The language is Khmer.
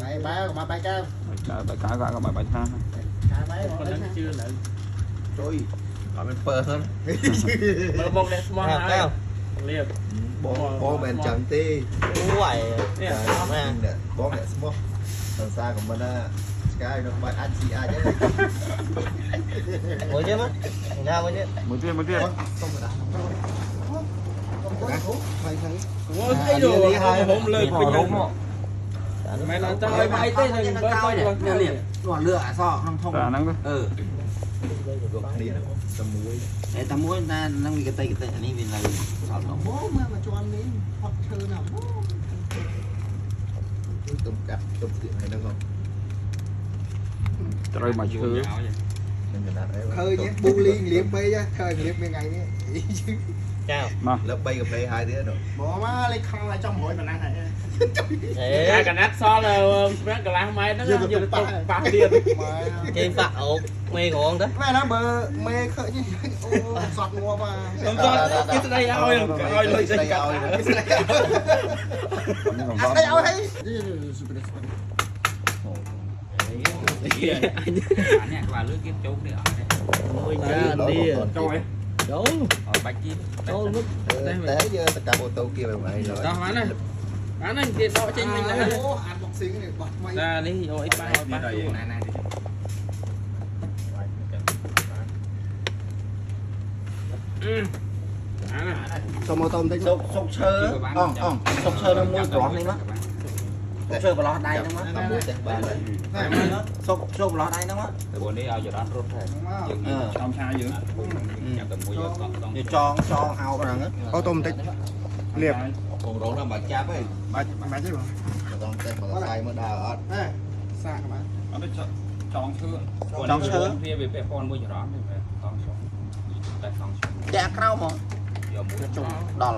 បាយបាយក៏មកបាយកែវ បាយកៅក៏បាយបាយឆា កែវបាយ ប៉ុណ្ណឹងជឿលើ ជួយអត់មានពើហ្នឹង មើលមកអ្នកស្មោះហើយលៀប បងបងមិនចឹងទេ អូយ នេះ បងអ្នកស្មោះសង្សារក៏មិនណាឆ្កែនៅបាយអាចស៊ីអាចហ្នឹង មួយទៀតមកណាមួយទៀត មួយទៀតមួយទៀត សុំកដា បាយហ្នឹង អូស្អីទៅហុំលើពេញហ្នឹងមិនអត់ចង់ឲ្យបាយទេនឹងបើបាយ នេះនេះនោះលឿអសក្នុងធំ តែអាហ្នឹងទៅ អឺ គ្នាតែមួយ តែតែមួយតែនឹងវាកតិកតិអានេះវានៅសល់ធំ អូមើលមកជន់នេះផុតឈើណាអូ ជួយទុំកាត់ទុំស្ទៀងហ្នឹងហ៎ ត្រូវមកឈើ នឹងកណាត់អី ឃើញប៊ូលីងលៀបពេកឃើញលៀបមានថ្ងៃនេះ ចៅ មក លើ3កាហ្វេហើយទៀតនោះ បងមកលេខខំឲ្យចំ100ប៉ុណ្ណាហើយ អេ តែកណាត់សល់ស្រាប់កន្លះម៉ែត្រហ្នឹងយកទៅប៉ះទៀត គេបាក់អូមេក្រងទៅ ម៉ែណាបើមេឃើញអូសត់ងាប់អា ខ្ញុំសល់គេស្ដីឲ្យឲ្យលុយស្ដីឲ្យ នេះកំសត់ អត់ឲ្យហើយ អានេះក្បាលលឺគេចូលគ្នាអត់ទេ មួយចានេះ ចូលឯង ចូល អត់បាច់គេ ចូលមុខ តែយើងតកាប់អូតូគៀបឲ្យឯង ដោះបានណាបានណាគេដកចេញវិញណា អូអាត់បុកស៊ីងនេះបោះថ្មី ណានេះយកអីប៉ះឲ្យប៉ះ ណាណា អាណា ចូលមកតបន្តិច សុកសុកឈើ អងអង សុកឈើនឹងមួយប្រោះនេះមកសុកឈើប្រឡោះដៃហ្នឹងមក តែមួយតែបានហើយ សុកឈើប្រឡោះដៃហ្នឹងមក តែបងនេះឲ្យចរន្តរត់ហើយយើង ឆោមឆាយើង ចាំតែមួយយកកក់តង យកចងចងអោបហ្នឹង អូតបន្តិចលៀប បងរងដល់បាច់ចាប់ហី បាច់បាច់ទេបង តងតែមកដៃមកដើរអត់ ហេសាកបាទ អត់ទេចងឈើ វាវាពាក់ព័ន្ធមួយចរន្តទេតងចងតែតងចង ចាក់ក្រៅមក យកមួយ ដល់